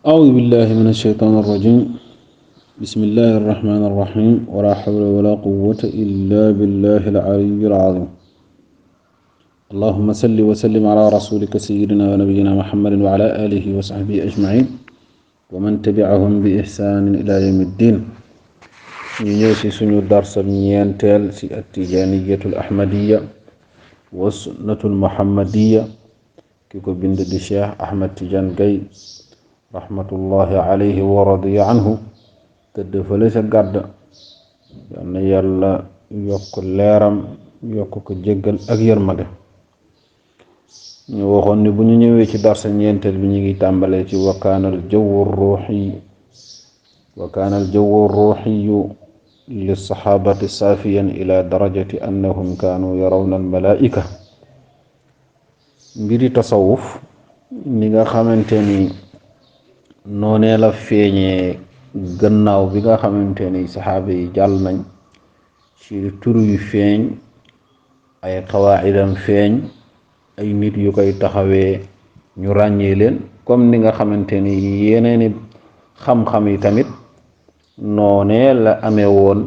أعوذ بالله من الشيطان الرجيم. بسم الله الرحمن الرحيم ولا حول ولا قوة إلا بالله العلي العظيم. اللهم صل وسلم على رسولك سيدنا ونبينا محمد وعلى آله وصحبه أجمعين ومن تبعهم بإحسان إلى يوم الدين. نيوسي سنو درس نيانتال سي التجانية الأحمدية والسنة المحمدية كيكو بند الشيخ أحمد تجان جاي rahmatullahi alayhi wa radiya anhu tëdd fële sa gàdd yal na yàlla yokk leeram yokk ko jéggal ak yërmande. ñu waxoon ni bu ñu ñëwee ci darsa ñeenteel bi ñu ngi tàmbalee ci wa kaana al jawwu ruuxiyu li saxaabati saafiyan ila darajati annahum kaanu yarawna al malaa'ika. mbiri tasawuf ni nga xamante ni noonee la feeñee gannaaw bi nga xamante ni saxaaba yi jàll nañ ci turu yu feeñ ay xawaaidam feeñ ay nit yu koy taxawee ñu ràññee leen comme ni nga xamante ni yeneeni xam-xam yi tamit noonee la amee woon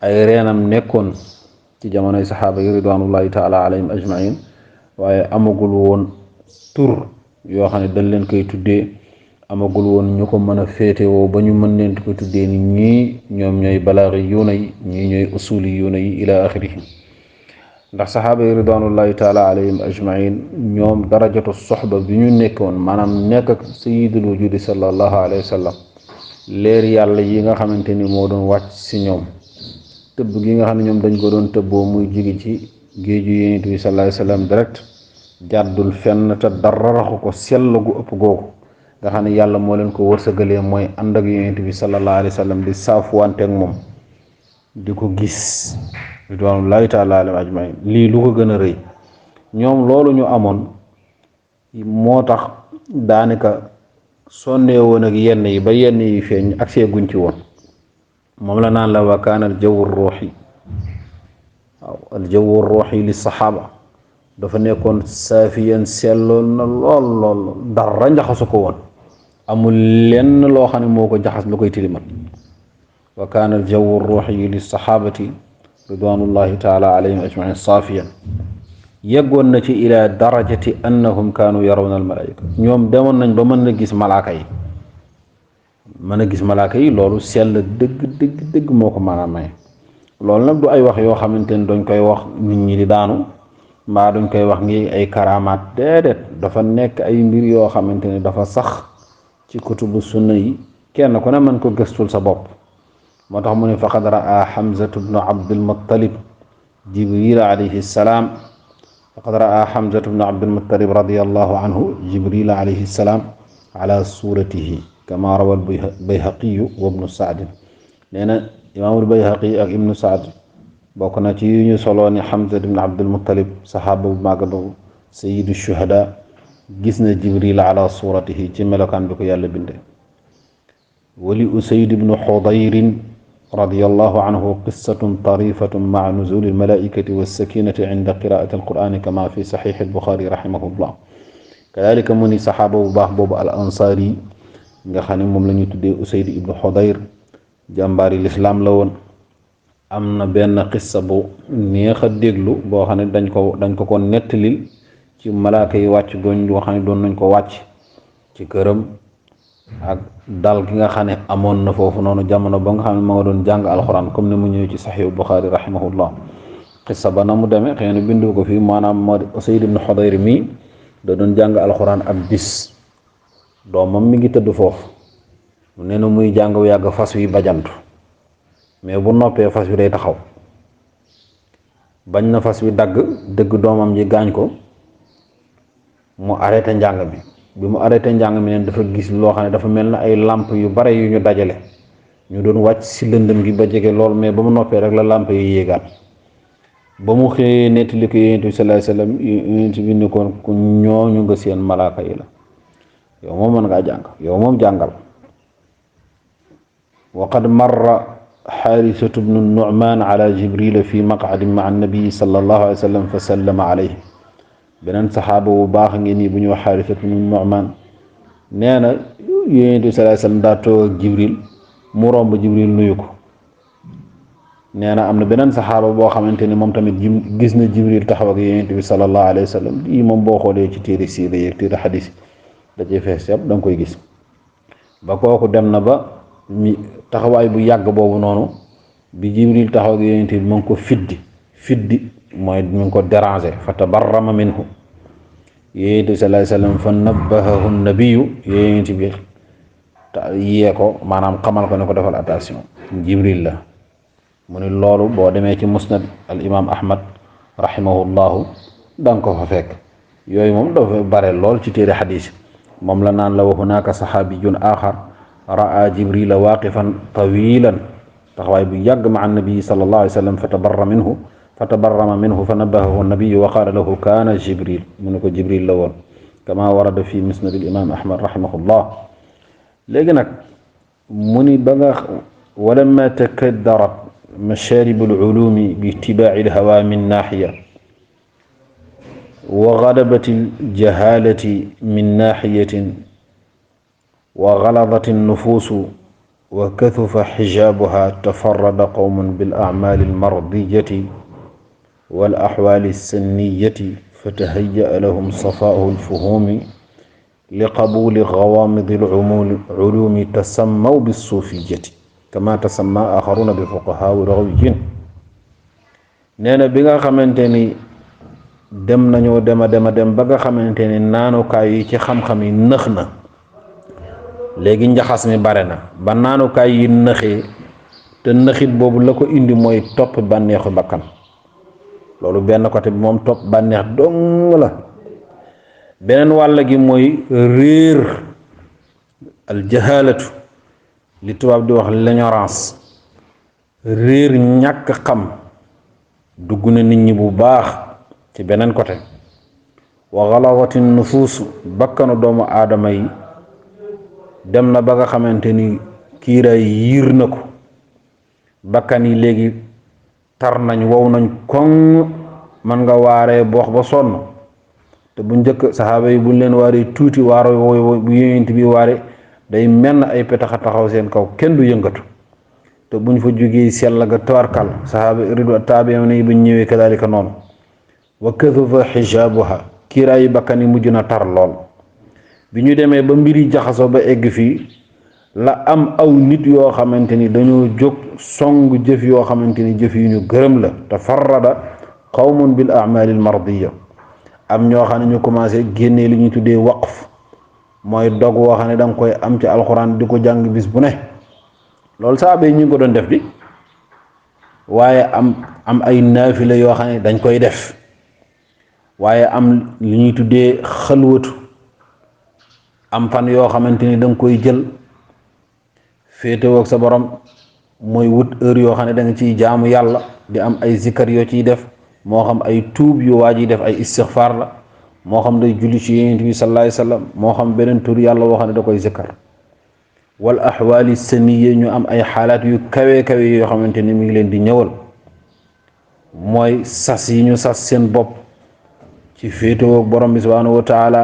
ay reenam nekkoon ci jamonoy saxaaba yi ridwanullahi taala alayhim ajmain waaye amagul woon tur yoo xam ne dañ leen koy tuddee, amagul woon ñu ko mën a féetewoo ba ñu mën leen ko tuddee ni ñii ñoom ñooy balaagi yuuna yi ñii ñooy usuli yuuna yi ila axirihi. ndax saxaaba yi ridwanullahi taala alayhim ajmain ñoom darajatu soxba bi ñu nekkoon maanaam nekk ak sayidul wujudi sallallahu alayhi wa sallam, leer yàlla yi nga xamante ni moo doon wàcc si ñoom, tëbb gi nga xam ne ñoom dañ ko doon tëbboo muy jóge ci géeju yonent bi sallallahu alayhi wa sallam direct jàddul fenn te dara raxu ko sell gu ëpp googu nga xam ne yàlla moo leen ko wërsëgalee mooy ànd ak yonent bi sallallahu alayhi wa sallam di saafuwante ak moom di ko gis ridwanullahi taala alayhim ajmain. lii lu ko gën a rëy ñoom loolu ñu amoon moo tax daanaka sonnee woon ak yenn yi ba yenn yi feeñ ak see guñ ci woon. moom la naan la wa kaana al jawwu ruuxi, waaw al jawwu ruuxi li saxaaba dafa nekkoon saafiyan selloon na lool dara njaxasu ko woon, amul lenn loo xam ne moo ko jaxas lu koy tilimat. wa kaana al jawwu ruuxi li saxaabati ridwanullahi taala alayhim ajmain saafiyan. yeggoon na ci ila darajati annahum kaanu yarawna al malaika, ñoom demoon nañ ba mën a gis malaaka yi. mën a gis malaaka yi loolu sell dëgg moo ko mën a may. loolu nag du ay wax yoo xamante ni dañ koy wax nit ñi di daanu mbaa duñ koy wax ngi ay karamaat, déedéet dafa nekk ay mbir yoo xamante ni dafa sax ci kutubu sunna yi, kenn ku ne mën ko gëstul sa bopp. moo tax mu ne faqad raa Hamzatu bnu Abdul Muttalib Jibril alayhi salaam, faqad raa Hamzatu bnu Abdul Muttalib radiyallahu anhu Jibril alayhi salaam ala suratihi kama rawal Bayhaqiyu wa ibnu Saad. nee na imaamul Bayhaqi ak ibnu Saad bokk na ci yu ñu soloo ni Hamza ibn Abdul Muttalib saxaaba bu màgg boobu sayyidu shuhada gis na Jibril ala suratihi ci melokaan bi ko yàlla binde. wali Usayd ibnu Xudayrin radiyallahu anhu qissatun tarifatun maa nuzuli almalaikati wassakinati inda qiraati alqurani kama fi saxiix albuxaari rahimahullah. kadalika mu ni saxaaba bu baax boobu al ansaari nga xam ne moom la ñu tuddee Usayd ibnu Xudayr, jàmbaari lislaam la woon. am na benn qissa bu neex a déglu boo xam ne dañ ko nettalil ci malaaka yi wàcc doon boo xam ne doon nañ ko wàcc ci këram ak dal gi nga xam ne amoon na foofu noonu jamono ba nga xam ne ma nga doon jàng alxuraan comme ni mu ñëwee ci saxiix Buxaari rahimahullah. qissa ba na mu demee xëy na bindu ko fii, maanaam moo di Usayd ibn Xudayr mii da doon jàng alxuraan ab bis doomam mi ngi tëdd foofu, mu ne na muy jàng yàgg fas wi bajantu, mais bu noppee fas wi day taxaw. bañ na fas wi dëgg doomam ji gaañ ko, mu arrêté njàng mi. bi mu arrêté njàng mi neen dafa gis loo xam ne dafa mel na ay làmp yu bare yu ñu dajale ñu doon wàcc si lëndëm gi ba jege lool, mais ba mu noppee rek la làmp yi yéegaat. ba mu xëyee nettali ko yonent bi sallallahu alayhi wasallam, yonent bi ni ko ku ñooñu nga seen malaaka yi la, yow moom mën ngaa jàng, yow moom jàngal. wa qad marra xaarisatu bnu nu'man ala jibril fi maq'adin ma'a annabi sallallahu alayhi wa sallam fa sallama alayhi. beneen saxaaba bu baax ngi nii bu ñuy wax xaarisatu bnu nu'man nee na yonent bi sallallahu alayhi wasallam daa toog ak Jibril mu romb Jibril nuyu ko. nee na am na beneen saxaaba boo xamante ni moom tamit gis na Jibril taxaw ak yonent bi sallallahu alayhi wasallam lii moom boo xoolee ci téere siira yeeg téere xadis da cee fees yëpp da nga koy gis. ba kooku dem na ba mi taxawaay bu yàgg boobu noonu bi Jibril taxaw ak yonent bi mu ngi ko fiddi mooy mu ngi ko déranger fa tabarrama minhu yonent bi sallallahu alayhi wasallam fa nabbahahu nabiyu yonent bi yee ko maanaam xamal ko ne ko defal attention Jibril la. mu ni loolu boo demee ci musnad al imam ahmad rahimahullahu da nga ko fa fekk yooyu moom dafa bare lool ci téere xadis moom la naan la wa hunaka saxaabiyun axar raa jibrila waaqifan tawilan taxawaay bu yàgg ma annabii sallallahu alayhi wa sallam fa tabarrama minhu fa nabahahu nabiyu wa qaala lahu kaana jibril mu ne ko jibril la woon kama warada fi musnad al imam ahmad rahimahullah. léegi nag mu ni ba nga walamma takaddarat مشارب العلوم باتباع الهوى من ناحية وغلبت الجهالة من ناحية وغلظت النفوس وكثف حجابها تفرد قوم بالأعمال المرضية والأحوال السنية فتهيأ لهم صفاء الفهوم لقبول غوامض العلوم تسموا بالصوفية kama tasamma axaruna bi fuqahaa rawiyin. nee na bi nga xamante ni dem nañoo dem ba nga xamante ni naanukaay yi ci xam-xam yi nëx na léegi njaxas mi bare na ba naanukaay yi nëxee te nëxit boobu la ko indi mooy topp bànneexu bakkan. loolu benn côté bi moom topp bànneex dong la. beneen wàll gi mooy réer al jahalatu li tubaab di wax l'ignorance réer ñàkk xam dugg na nit ñi bu baax ci beneen côté. wa galawati nufuusu bakkanu doomu aadama yi dem na ba nga xamante ni kiiraay yiir na ko bakkan yi léegi tar nañ wow nañ koŋ man nga waaree boox ba sonn te bu njëkk saxaaba yi buñ leen waaree tuuti waaro bu yonent bi waare day mel na ay petaxa taxaw seen kaw kenn du yëngatu te buñ fa jógee sell ga tawarkal saxaaba ridwa taabi'un yi buñ ñëwee kadalika noonu. wa kathufa xijaabuha kiiraayu bakkan yi mujj na tar lool bi ñu demee ba mbiri jaxasoo ba egg fii la am aw nit yoo xamante ni dañoo jóg song jëf yoo xamante ni jëf yu ñu gërëm la te farrada qawmun bil a'malil mardiya am ñoo xam ne ñu commencé génnee li ñuy tuddee waqf mooy dog woo xam ne da nga koy am ci alxuraan di ko jàng bis bu ne. loolu saaba yi ñu ngi ko doon def di waaye am ay naafila yoo xam ne dañ koy def waaye am li ñuy tuddee xalwatu am fan yoo xamante ni da nga koy jël féetewoo ak sa borom mooy wut heure yoo xam ne da nga ciy jaamu yàlla di am ay zikkar yoo ciy def moo xam ay tuub yu waa ji def ay istixfaar la moo xam day julli ci yonent bi sallallahu alayhi wasallam moo xam beneen tur yàlla woo xam ne da koy zikkar wal ahwaali saniya ñu am ay xaalaat yu kawe kawe yoo xamante ni mi ngi leen di ñëwal mooy sas yi ñu sas seen bopp ci féetewoo ak borom bi subhanahu wa taala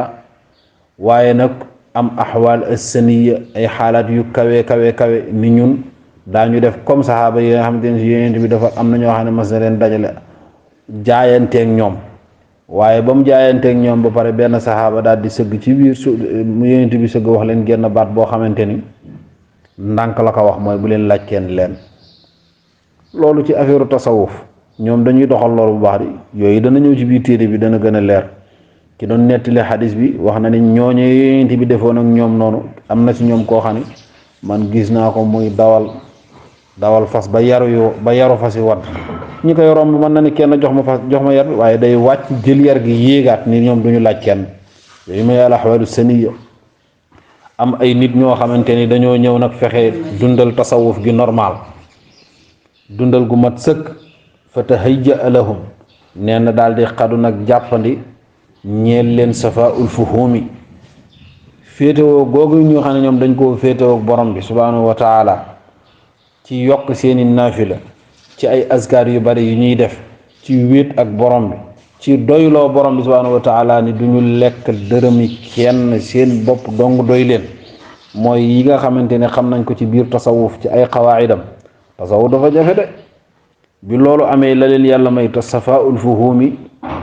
waaye nag am ahwaal as-saniya ay xaalaat yu kawe kawe ni ñun daañu def comme saxaaba yi nga xamante ne si yonent bi dafa am na ñoo xam ne mas na leen dajale jaayanteeg ñoom waaye ba mu jaayanteeg ñoom ba pare benn saxaaba daal di sëgg ci biir mu yonent bi sëgg wax leen genn baat boo xamante ni ndànk la ko wax mooy bu leen laaj kenn leen. loolu ci affaire tasawuf ñoom dañuy doxal loolu bu baax di yooyu dana ñëw ci biir téere bi dana gën a leer ki doon nettali xadis bi wax na ne ñooñu yonent bi defoon ak ñoom noonu am na ci ñoom koo xam ne man gis naa ko muy dawal fas ba yaru fas yi wadd ñi koy romb mën na ni kenn jox ma yar bi waaye day wàcc jël yar gi yéegaat ni ñoom duñu laaj kenn yooyu mooy al ahwaalu saniya. am ay nit ñoo xamante ni dañoo ñëw nag fexe dundal tasawuf gi normal dundal gu mat sëkk fa tahayya lahum nee na daal di xadu nag jàppandi ñeel leen safaul fuhumi féetewoo googu ñoo xam ne ñoom dañ koo féetewoo borom bi subhanahu wa taala ci yokk seeni naafila ci ay askar yu bari yu ñuy def ci wéet ak borom bi ci doyloo borom bi subhanahu wa taala ni duñu lekk dërëmi kenn seen bopp dong doy leen mooy yi nga xamante ne xam nañ ko ci biir tasawuf ci ay qawaidam tasawuf dafa jafe de bi loolu amee la leen yàlla may te safaul fuhumi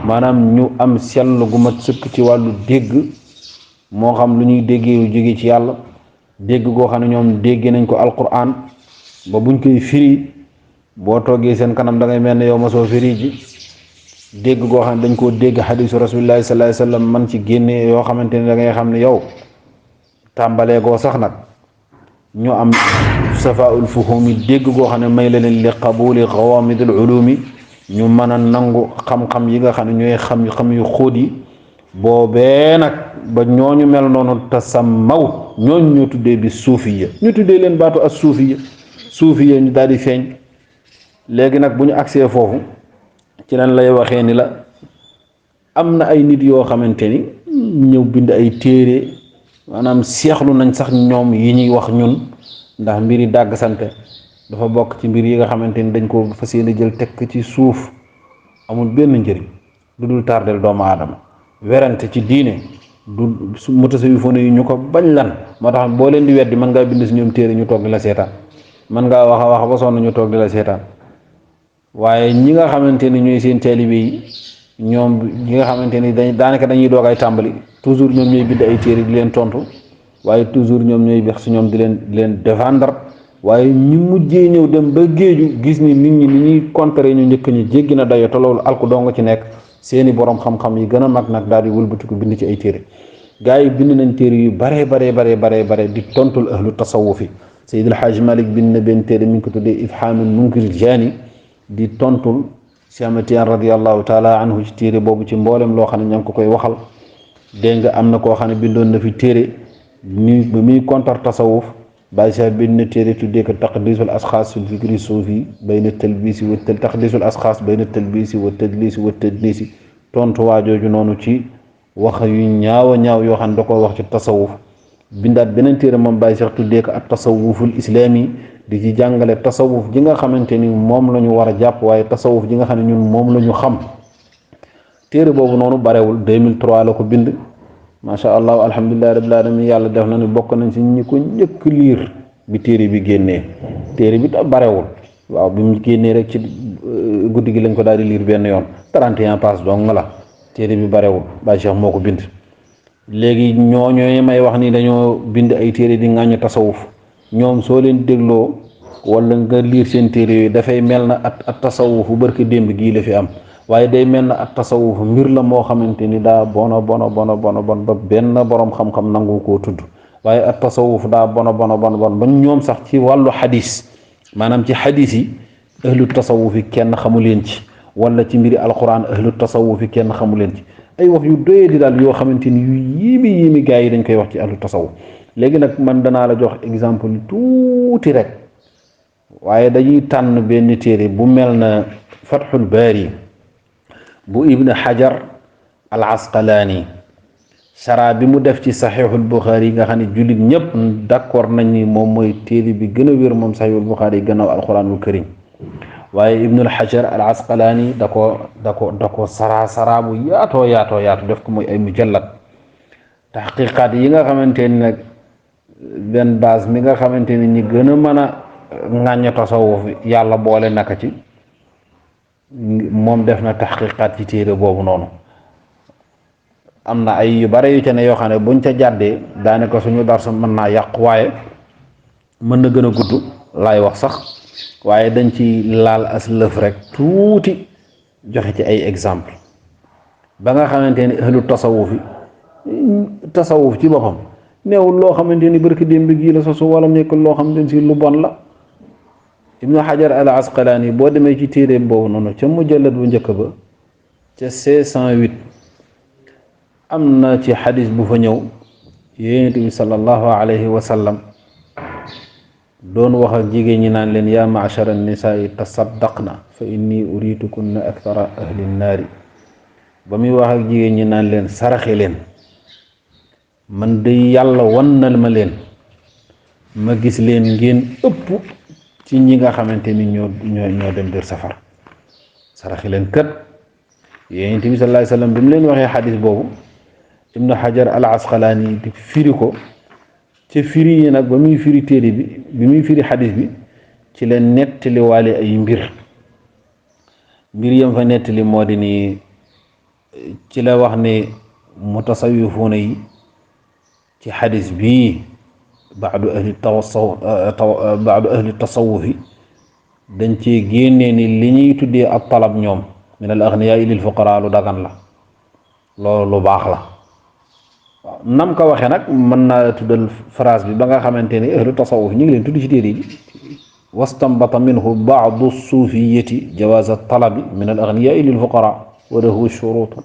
maanaam ñu am sell gu mat sëkk ci wàllu dégg moo xam lu ñuy déggee yu jóge ci yàlla dégg goo xam ne ñoom dégg nañ ko alquran ba buñ koy firi boo toggee seen kanam da ngay mel ne yow ma soo firi ji dégg goo xam ne dañ koo dégg xadisu rasulillahi sallallahu alayhi wasallam man ci génne yoo xamante ne da ngay xam ne yow tàmbalee goo sax nag ñu am safaul fuhumi dégg goo xam ne may la leen li qabuli xawamidul ulumi ñu mën a nangu xam-xam yi nga xam ne ñooy xam yu xóot yi boobee nag ba ñooñu mel noonu tasammaw ñooñu ñoo tuddee bi suufiya ñu tuddee leen baatu as suufiya ñu daal di feeñ léegi nag bu ñu agsee foofu ci lan lay waxee ni la am na ay nit yoo xamante ni ñëw bind ay téere maanaam seexlu nañ sax ñoom yi ñuy wax ñun ndax mbiri dàgg sante dafa bokk ci mbir yi nga xamante ni dañ ko fas yéene jël tekk ci suuf amul benn njëriñ lu dul tardel doomu aadama werante ci diine du mutasawwifoon yi ñu ko bañ lan moo tax boo leen di weddi mën ngaa bind si ñoom téere ñu toog di la seetaan mën ngaa wax a wax ba sonn ñu toog di la seetaan waaye ñi nga xamante ni ñooy seen taalibe yi ñoom ñi nga xamante ni daanaka dañuy doog ay tàmbali toujours ñoom ñooy bind ay téere di leen tontu waaye toujours ñoom ñooy bex si ñoom di leen défendre waaye ñu mujjee ñëw dem ba géeju gis ni nit ñi ni ñuy contrer ñu njëkk ñi jéggi na dayo te loolu alku dong ci nekk seeni borom xam-xam yi gën a mag nag daal di wëlbatiku bind ci ay téere gaa yi bind nañ téere yu bare di tontul ahlu tasawufi Seydil Hajj Malik bind na benn téere mi ngi ko tuddee Ifhamul Munkiril Jaani di tontul Cheikh Ahmad Tijaan radiyallahu taala anhu ci téere boobu ci mboolem loo xam ne ña ngi ko koy waxal dégg nga am na koo xam ne bindoon na fi téere ba muy contre tasawuf Baye Cheikh bind na téere tuddee ko taqdisul asxaas fil fikri suufi bayna talbisi wa taqdisul asxaas bayna talbisi wa tadlisi wa tadlisi tontu waa jooju noonu ci wax yu ñaaw a ñaaw yoo xam ne da koo wax ci tasawuf bindaat beneen téere moom Baye Cheikh tuddee ko at tasawuful islami di ci jàngale tasawuf ji nga xamante ni moom la ñu war a jàpp waaye tasawuf ji nga xam ne ñun moom la ñu xam téere boobu noonu barewul 2003 la ko bind macha allah alhamdulillahi rabbil alamin yàlla def na ne bokk nañ si ñi ko njëkk liir bi téere bi génnee téere bi barewul waaw bi mu génnee rek ci guddi gi lañ ko daal di liir benn yoon 31 pages dong la téere bi barewul Baye Cheikh moo ko bind léegi ñooñu may wax ni dañoo bind ay téere di ŋàññu tasawuf ñoom soo leen dégloo wala nga liir seen téere yooyu dafay mel na at tasawuf barki démb gii la fi am waaye day mel na at tasawuf mbir la moo xamante ni daa bona ba benn borom xam-xam nangu koo tudd waaye at tasawuf daa bona ba ñoom sax ci wàllu xadis maanaam ci xadis yi ahlu tasawuf yi kenn xamu leen ci wala ci mbiri alquran ahlu tasawuf yi kenn xamu leen ci ay wax yu doyee di daal yoo xamante ni yu yéemi gars yi dañ koy wax ci ahlu tasawuf léegi nag man danaa la jox exemple tuuti rek waaye dañuy tànn benn téere bu mel na Fathul Baari bu Ibn Hajar al Asqalaani sara bi mu def ci saxiixul Buxaari yi nga xam ne jullit ñëpp d'accord nañ ni moom mooy téere bi gën a wér moom saxiixul Buxaari yi gannaaw alquranul karim waaye Ibnul Hajar al Asqalaani da ko sara bu yaatoo def ko muy ay mujallat taxqiqaat yi nga xamante ni nag benn base mi nga xamante ni ñi gën a mën a ŋàññ tasawuf yàlla boole naka ci moom def na taxqiqaat ci téere boobu noonu am na ay yu bare yu ca ne yoo xam ne buñ ca jàddee daanaka suñu darsu mën naa yàqu waaye mën na gën a gudd laay wax sax waaye dañ ci laal as lëf rek tuuti joxe ci ay exemple ba nga xamante ni ahlu tasawuf ci boppam neewul loo xamante ni barki démb gii la sosu wala nekkul loo xamante ni si lu bon la Ibnu Hajar al Asqalaani boo demee ci téere boobu noonu ca mujallad bu njëkk ba ca 608 am na ci xadis bu fa ñëw Yonent bi sallallahu alayhi wa sallam doon wax ak jigéen ñi naan leen yaa ma'shara nisaa'i tasaddaqna fa inni uriitukunna akthara ahli nnaari ba muy wax ak jigéen ñi naan leen saraxe leen man de yàlla wannal ma leen ma gis leen ngeen ëpp ci ñi nga xamante ni ñoo dem biir safar saraxe leen kat Yonent bi sallallahu alayhi wa sallam bi mu leen waxee xadis boobu Ibnu Hajar al Asqalaani di firi ko ci firi yi nag ba muy firi téere bi muy firi xadis bi ci la nettali waale ay mbir yam fa nettali moo di ni ci la wax ne mutasawifuuna yi ci xadis bii baadu ahli tasawufi dañ cee génnee ni li ñuy tuddee ab talab ñoom min al agniyaa lil fuqaraa lu dagan la loolu lu baax la waaw nam ko waxee nag mën naa tuddal phrase bi ba nga xamante ni ahlu tasawuf ñu ngi leen tudd ci téere yi wastambata minhu baadu suufiyati jawaaz talabi min al agniyaa lil fuqaraa wa lahu shurutun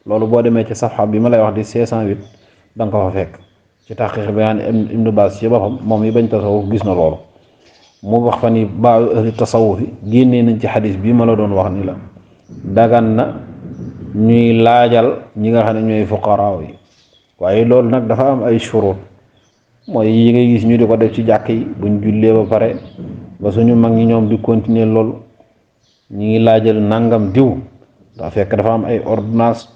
loolu boo demee ci safxa bi ma lay wax di 508 da nga ko fa fekk ci taxqiq bi naan Ibnu Baas ci boppam moom yi bañ tasawuf gis na loolu mu wax fa ni baadu ahli tasawuf yi génnee nañ ci xadis bi ma la doon wax ni la dagan na ñuy laajal ñi nga xam ne ñooy fuqaraaw yi waaye loolu nag dafa am ay shurut mooy yi ngay gis ñu di ko def ci jàkk yi buñ jullee ba pare ba suñu mag ñi ñoom di continuer loolu ñi ngi laajal nangam diw daa fekk dafa am ay ordonnance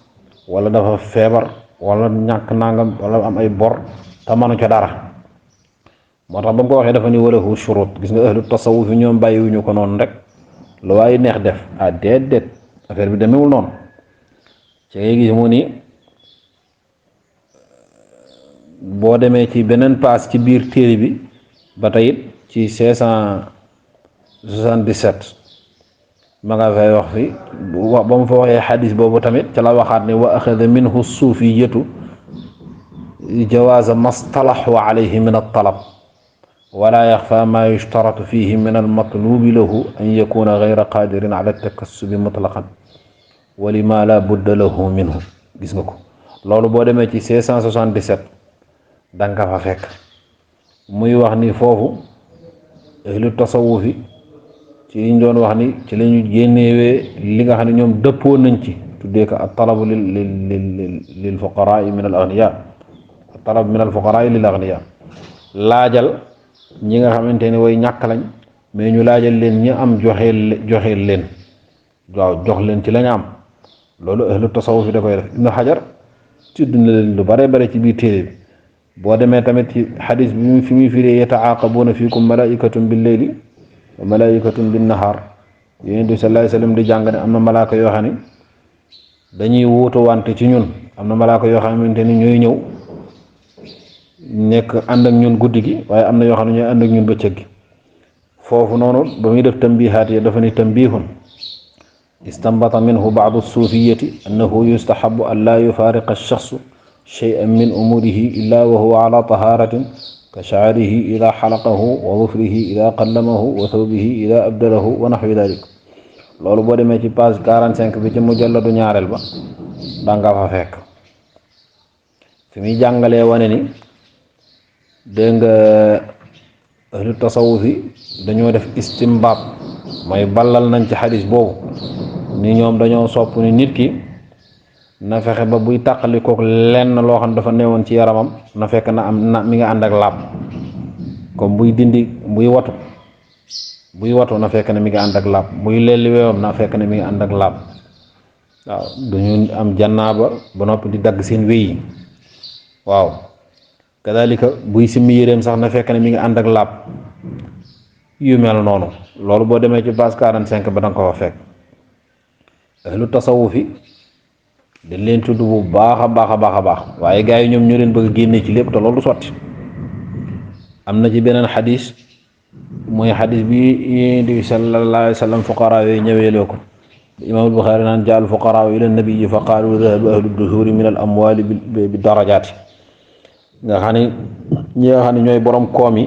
wala dafa feebar wala ñàkk nangam wala am ay bor te manu ca dara moo tax ba mu ko waxee dafa ni walahu shurut gis nga ahlu tasawuf yi ñoom bàyyiwuñu ko noonu rek lu waaye neex def déedéet affaire bi demewul noonu ci ngay gis mu ni boo demee ci beneen paas ci biir téere bi ba tey it ci 577 ma nga fay wax fi ba mu fa waxee xadis boobu tamit ca la waxaat ne wa axada minhu suufiyatu jawaaza mastalahu alayhi min altalab wala yaxfa ma yushtaratu fihi min almatlubi lahu an yakuna gayra qadirin ala takassubi mutlaqan wa lima la budda lahu minhu gis nga ko loolu boo demee ci 577 danga fa fekk muy wax ni foofu ahlu tasawufi ci liñ doon wax ni ci la ñu génnewee li nga xam ne ñoom dëppoo nañ ci tuddee ko at talabu lil fuqaraa min al agniya at talab min al fuqaraa lil agniya laajal ñi nga xamante ne way ñàkk lañ mais ñu laajal leen ñi am joxeel leen waaw jox leen ci la ñu am loolu ahlu tasawuf da koy def Ibnu Hajar tudd na leen lu bare bare ci biir téere bi boo demee tamit ci xadis bi fi muy firee yataaqabuuna fiikum malaikatun bil leyli wa malaikatun bin nahaar Yonent bi sallallahu alayhi wa sallam di jàng ne am na malaaka yoo xam ne dañuy wuutu wante ci ñun am na malaaka yoo xamante ni ñooy ñëw nekk ànd ak ñun guddi gi waaye am na yoo xam ne ñooy ànd ak ñun bëccëg gi foofu noonu ba muy def tambihaat yi dafa ni tambihun istanbata minhu baadu suufiyati annahu yustahabu an laa yufaariqa ash-shaxsu shay'an min umurihi illa wa huwa ala taharatin ka sha'rihi ida xalaqahu wa dhufrihi ida qallamahu wa thawbihi ida abdalahu wa naxwi dalik loolu boo demee ci page 45 bi ci mujalladu ñaareel ba danga fa fekk fi muy jàngalee wane ni dégg nga ahlu tasawuf yi dañoo def istimbaat mooy ballal nañ ci xadis boobu ni ñoom dañoo sopp ni nit ki na fexe ba buy tàqalikook lenn loo xam dafa newoon ci yaramam na fekk na mi nga ànd ak laab comme buy dindi buy watu na fekk ne mi nga ànd ak laab buy lelli weewam na fekk ne mi nga ànd ak laab waaw duñu am jannaaba ba noppi di dagg seen wéy yi waaw kadalika buy simmi yéreem sax na fekk ne mi nga ànd ak laab yu mel noonu loolu boo demee ci page 45 ba danga ko fa fekk ahlu tasawuf yi dañ leen tudd bu baax a baax waaye gars yi ñoom ñoo leen bëgg a génne ci lépp te loolu sotti am na ci beneen xadis mooy xadis bi Yonent bi sallallahu alayhi wa sallam fuqaraa yooyu ñëweeloo ko imaamul Buxaari naan jaal fuqaraa ila nabiyyi fa qaalu dhahaba ahlu duhuuri min al amwaali bi darajaati nga xam ne ñi nga xam ne ñooy borom koom yi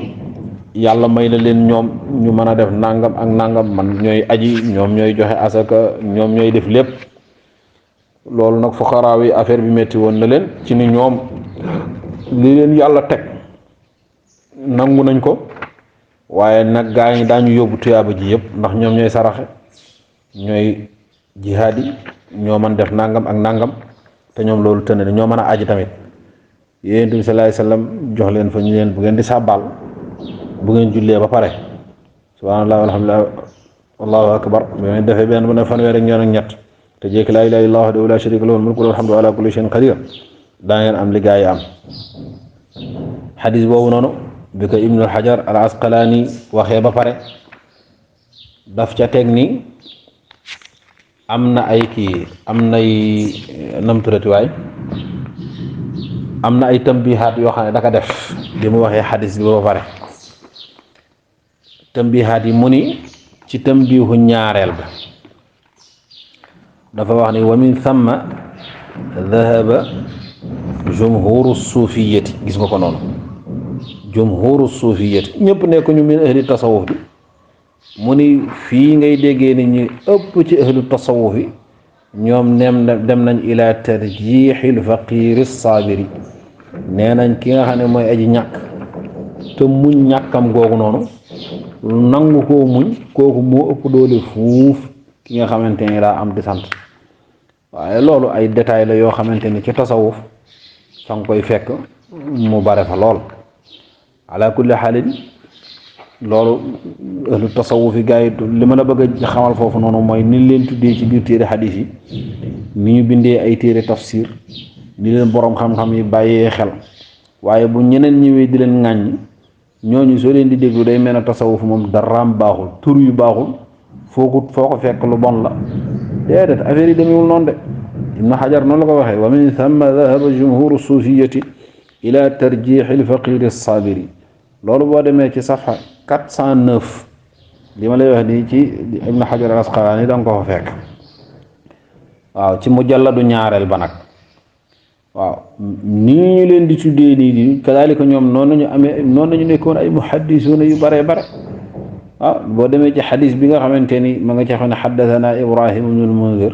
yàlla may na leen ñoom ñu mën a def nangam ak nangam man ñooy aji ñoom ñooy joxe asaka ñoom ñooy def lépp loolu nag fuqaraa yi affaire bi metti woon na leen ci ni ñoom li leen yàlla teg nangu nañ ko waaye nag gaa yi daañu yóbbu tuyaaba ji yëpp ndax ñoom ñooy saraxe ñooy jihaad yi ñoo mën def nangam ak nangam te ñoom loolu tënne ñoo mën a aji tamit Yonent bi sallallahu alayhi wasallam jox leen fa ñu leen bu ngeen di sàbbaal bu ngeen jullee ba pare subhanallah walhamdulillah wallahu akbar bu ngeen defee benn bu ne fanweer ak ñoom ak ñett te jekki laa ilaaha illallaah wahdahu laa shariika lahu al mulku wa lahu al hamdu wa ala kulli shay'in qadiir daa ngeen am li gaa yi am xadis boobu noonu bi ko ibnul xajar al asqalaani waxee ba pare daf ca teg ni am na ay kii am nay namturati waay am na ay tambihaat yoo xam ne daka def bi mu waxee xadis bi ba pare tambihaat yi mu ni ci tambihu ñaareel ba dafa wax ni wa min thamma dhahaba jumhuru suufiyati gis nga ko noonu jumhuru suufiyati ñëpp nekk ñu min ahli tasawuf bi mu ni fii ngay déggee ni ñu ëpp ci ahlu tasawuf yi ñoom dem nañ ila tarjixil faqiri saabiri nee nañ ki nga xam ne mooy aji ñàkk te muñ ñàkkam googu noonu nangu koo muñ kooku moo ëpp doole fuuf ki nga xamante ni daa am di sant waaye loolu ay détails la yoo xamante ni ci tasawuf fa nga koy fekk mu bare fa lool ala kulli xaalin loolu ahlu tasawuf yi gars yi li ma la bëgg a xamal foofu noonu mooy ni leen tuddee ci biir téere xadiis yi ni ñu bindee ay téere tafsir ni leen boroom xam-xam yi bàyyee xel waaye bu ñeneen ñëwee di leen ŋàññ ñooñu soo leen di déglu day mel ne tasawuf moom daraam baaxul tur yu baaxul foo ko fekk lu bon la déedéet affaire yi demewul noonu de ibnu xajar noonu la ko waxee wa min thamma dhahaba jumhuru suufiyati ila tarjixil faqiri saabiri loolu boo demee ci safha 409 li ma lay wax nii ci ibnu xajar al asqalaani da nga ko fa fekk waaw ci mujalladu ñaareel ba nag waaw nii ñu leen di tuddee nii di kadaalika ñoom noonu nañu nekkoon ay muhaddisuuna yu bare waaw boo demee ci xadis bi nga xamante ni ma nga ci xam ne xaddathana ibrahim ibnu al-munzir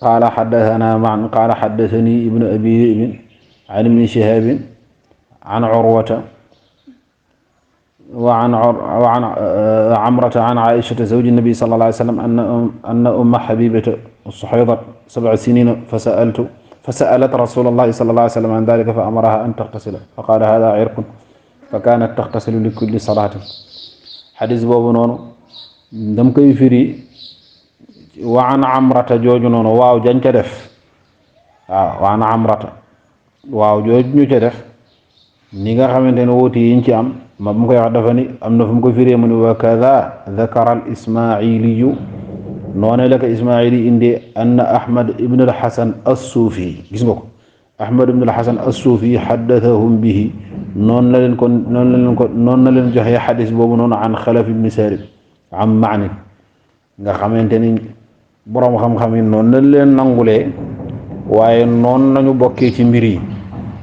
qaala xaddathana man qaala xaddathani ibnu abi dhi'b an ibni shihabin an urwata وعن عمرة عن عائشة زوج النبي صلى الله عليه وسلم أن أم حبيبة صحيضت 7 سنين فسألت رسول الله صلى الله عليه وسلم عن ذلك فأمرها أن تغتسل فقال هذا عرق فكانت تغتسل لكل صلاة حديث بابو نونو دم كي فري وعن عمرة جوج نونو واو جنت دف وعن عمرة واو جوج نيو def ni nga xamantene woti yiñ ci am ma bu koy wax dafa ni am na fu mu ko firee mu ni wa kadha dhakara al ismailiyu noone la ko ismaili indi anna ahmad ibn al hasan as-sufi gis nga ko ahmad ibn al hasan as-sufi haddathahum bihi noon la leen joxe xadis boobu noonu an xalaf ibn salim am maani nga xamante ni boroom xam-xam yi noonu la leen nangulee waaye noonu nañu bokkee ci mbir yi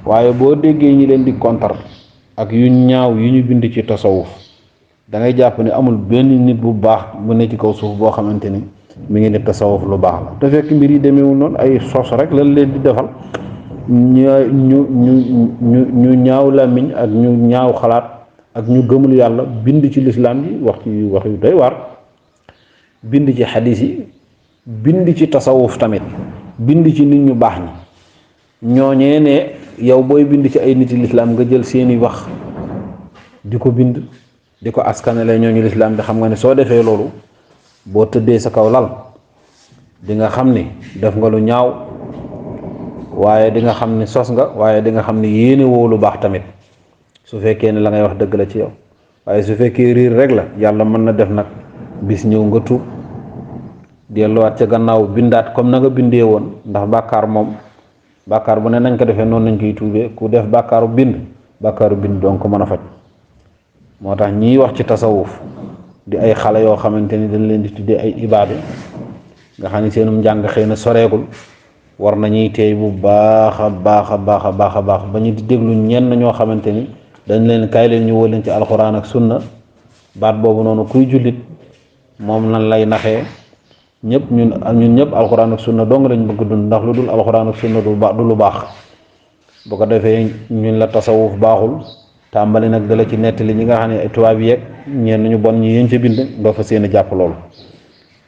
waaye boo déggee ñi leen di kontar ak yu ñaaw yu ñu bind ci tasawuf da ngay jàpp ne amul benn nit bu baax bu ne ci kaw suuf boo xamante ni mi ngi ne tasawuf lu baax la te fekk mbir yi demeewul noonu ay sos rek lan leen di defal ñu ñaaw làmmiñ ak ñu ñaaw xalaat ak ñu gëmul yàlla bind ci lislaam yi wax yu doy waar bind ci xadiis yi bind ci tasawuf tamit bind ci nit ñu baax ñi ñooñee ne yow booy bind ci ay niti lislaam nga jël seeni wax di ko bind di ko askanale ñooñu lislaam bi xam nga ne soo defee loolu boo tëddee sa kaw lal di nga xam ni def nga lu ñaaw waaye di nga xam ni sos nga waaye di nga xam ni yéene woo lu baax tamit su fekkee ne la ngay wax dëgg la ci yow waaye su fekkee riir rek la yàlla mën na def nag bis ñëw nga tuub delluwaat ca gannaaw bindaat comme na nga bindee woon ndax bàkkaar bu ne nañ ko defee noonu nañ koy tuubee ku def bàkkaaru bind donc mën a faj moo tax ñiy wax ci tasawuf di ay xale yoo xamante ni dañ leen di tuddee ay ibaadu nga xam ne seenum njàng xëy na soreegul war nañuy teey bu baax a baax ba ñu di déglu ñenn ñoo xamante ni dañ leen kaay leen ñu woo leen ci alxuraan ak sunna baat boobu noonu kuy jullit moom lan lay naxee ñun ñëpp alxuraan ak sunna dong lañ bëgg dund ndax lu dul alxuraan ak sunna du lu baax bu ko defee ñun la tasawuf baaxul tàmbali nag dala ci nettali ñi nga xam ne ay tubaab yeeg ñenn ñu bon ñi yéen ca bind doo fa seen jàpp loolu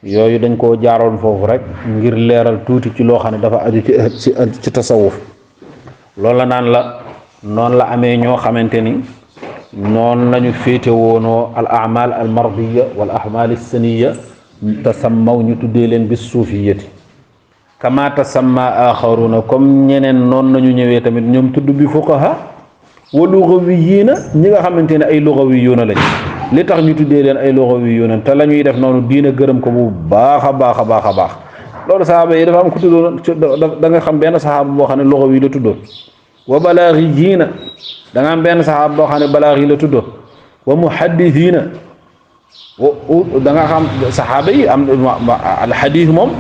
yooyu dañ koo jaaroon foofu rek ngir leeral tuuti ci loo xam ne dafa aju ci tasawuf loolu la naan la noonu la amee ñoo xamante ni noonu lañu féete woonoo al amal al mardiya wal ahmal as saniya tasammaw ñu tuddee leen bis suufiyati kama tasamma axaruna comme ñeneen noonu nañu ñëwee tamit ñoom tudd bi fuqaha wa lughawiyina ñi nga xamante ne ay lughawiyuna lañ li tax ñu tuddee leen ay lughawiyuna te la ñuy def noonu diina gërëm ko bu baax a baax a baax a baax loolu saxaaba yi dafa am ku tuddoon da nga xam benn saxaaba boo xam ne lughawi la tuddoon wa balaaghiyina da nga am benn saxaaba boo xam ne balaaghi la tuddoon wa muhaddithina da nga xam saxaaba yi am al hadith moom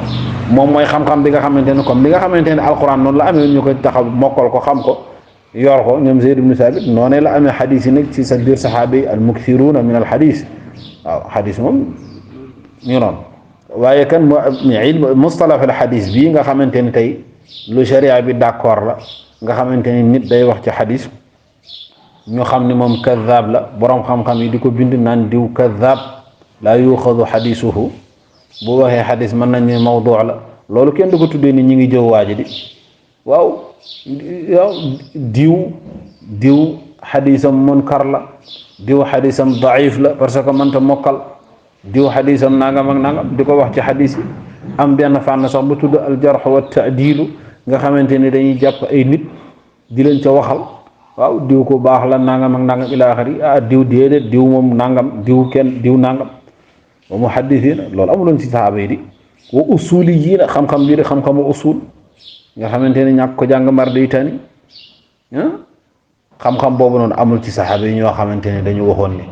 mooy xam-xam bi nga xamante ne comme li nga xamante ne alquran noonu la amee ñu koy taxaw mokkal ko xam ko yor ko ñoom Zayd ibn Sabit noonee la amee xadis yi nag ci sa biir saxaaba yi al mukthiruna min al xadis waaw xadis moom ñu noonu waaye kan mustalah al xadis bii nga xamante ni tey lu sharia bi d'accord la nga xamante ni nit day wax ci xadis ñu xam ni moom kadab la borom xam-xam yi di ko bind naan diw kadab laa yuxadu xadisuhu bu waxee xadis mën nañ ne mawdu la loolu kenn du ko tuddee ni ñi ngi jëw waaji di waaw diw xadisam munkar la diw xadisam daif la parce que mënta mokkal diw xadisam nangam ak nangam di ko wax ci xadis yi am benn fànn sax bu tudd aljarx wa taadilu nga xamante ni dañuy jàpp ay nit di leen ca waxal waaw diw ko baax la nangam ak nangam ila axiri diw déedéet diw moom nangam diw nangam wa muhaddithina loolu amuloon ci saxaaba yi di wa usuliyiina xam-xam bii di xam-xamu usul nga xamante ne ñàkk ko jàng mar day tani xam-xam boobu noonu amul ci saxaaba yi ñoo xamante ne dañu waxoon ne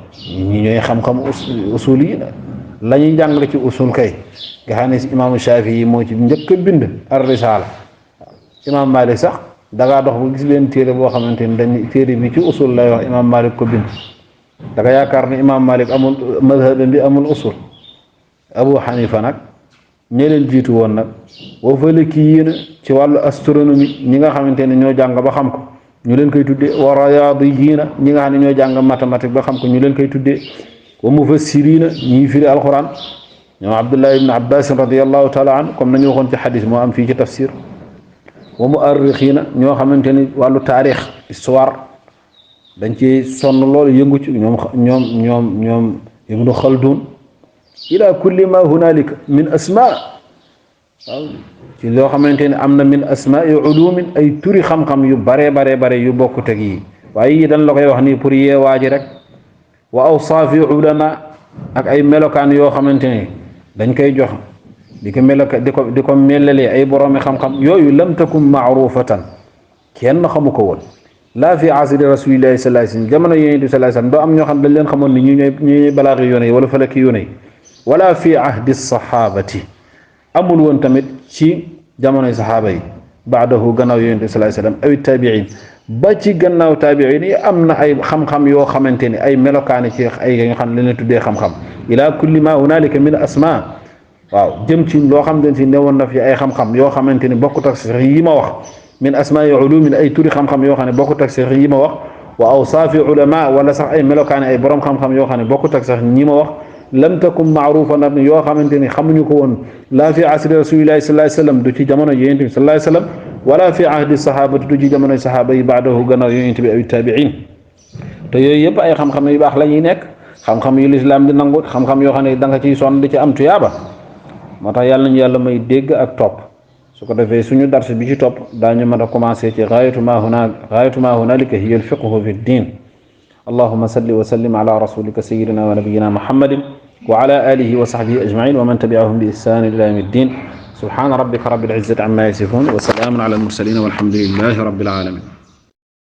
ñi ñooy xam-xamu usuliyiina la ñuy jàngale ci usul kay nga xam ne si imaamu Shaafi yi moo ci njëkk a bind ar risaala imaam Malik sax dangaa dox ba gis leen téere boo xamante ne dañ téere bi ci usul lay wax imaam Malik ko bind da nga yaakaar ne imaam Malik amul madhab bi amul usul Abu Hanifa nag ñi leen jiitu woon nag wa falakiyiina ci wàllu astronomie ñi nga xamante ne ñoo jàng ba xam ko ñu leen koy tuddee wa riyaadiyiina ñi nga xam ne ñoo jàng mathématique ba xam ko ñu leen koy tuddee wa mufassiriina ñi firi alquran ñoom Abdullah ibn Abbas radiyallahu taala an comme nañu waxoon ci xadis moo am fii ci tafsir wa muarrixiina ñoo xamante ni wàllu taarix histoire dañ ci sonn loolu yëngu ci ñoom ibnu Khaldun ila kulli ma hunalika min asma waaw ci loo xamante ne am na min asmaai ulumin ay turi xam-xam yu bare yu bokkut ak yi waaye yi dañ la koy wax nii pour yeewaaji rek wa awsaafi ulama ak ay melokaan yoo xamante ne dañ koy jox di ko melalee ay boroomi xam-xam yooyu lam takun maarufatan kenn xamu ko woon laa fi asri rasulillahi sallallahu alayhi wasallam jamono yonent bi sallallahu alayhi wasallam doo am ñoo xam dañ leen xamoon ni ñuy balaaxi yoone yi wala falaki yoone yi wala fi ahdi sahabati amul woon tamit ci jamonoy saxaaba yi baadahu gannaaw yonent bi sallallahu alayhi wasallam aw tabiin ba ci gannaaw tabiin yi am na ay xam-xam yoo xamante ne ay melokaani ci ay nga xam ne leen tuddee xam-xam ila kulli ma hunalika min asma waaw jëm ci loo xam ne si newoon na fi ay xam-xam yoo xamante ne bokkut ak sax yi ma wax min asmaai ulumin ay turi xam-xam yoo xam ne bokkut ak sax yi ma wax wa awsaafi ulama wala sax ay melokaani ay borom xam-xam yoo xam ne bokkut ak sax ñi ma wax lam takun maarufa nag yoo xamante ni xamuñu ko woon laa fi asri rasulillahi sallallahu alayhi wasallam du ci jamono yonent bi sallallahu alayhi wasallam wala fi ahdi sahabati du ci jamono sahaaba yi baadahu gannaaw yonent bi aw tabiin te yooyu yëpp ay xam-xam yu baax la ñuy nekk xam-xam yu lislaam di nangu xam-xam yoo xam ne da nga ciy sonn di ci am tuyaaba moo tax yàlla nañu yàlla may dégg ak topp su ko defee suñu dars bi ci topp daañu mën a commencé ci gaayatu ma hunalika hiya al fiqhu fi ddin allahumma salli wa sallim ala rasulika sayyidina wa nabiyyina muhammadin wa ala alihi wa sahbihi ajma'in wa man tabi'ahum bi ihsan ila yawmi ddin subhana rabbika rabbil izzati amma yasifun wa salamun ala al mursalin walhamdulillahi rabbil alamin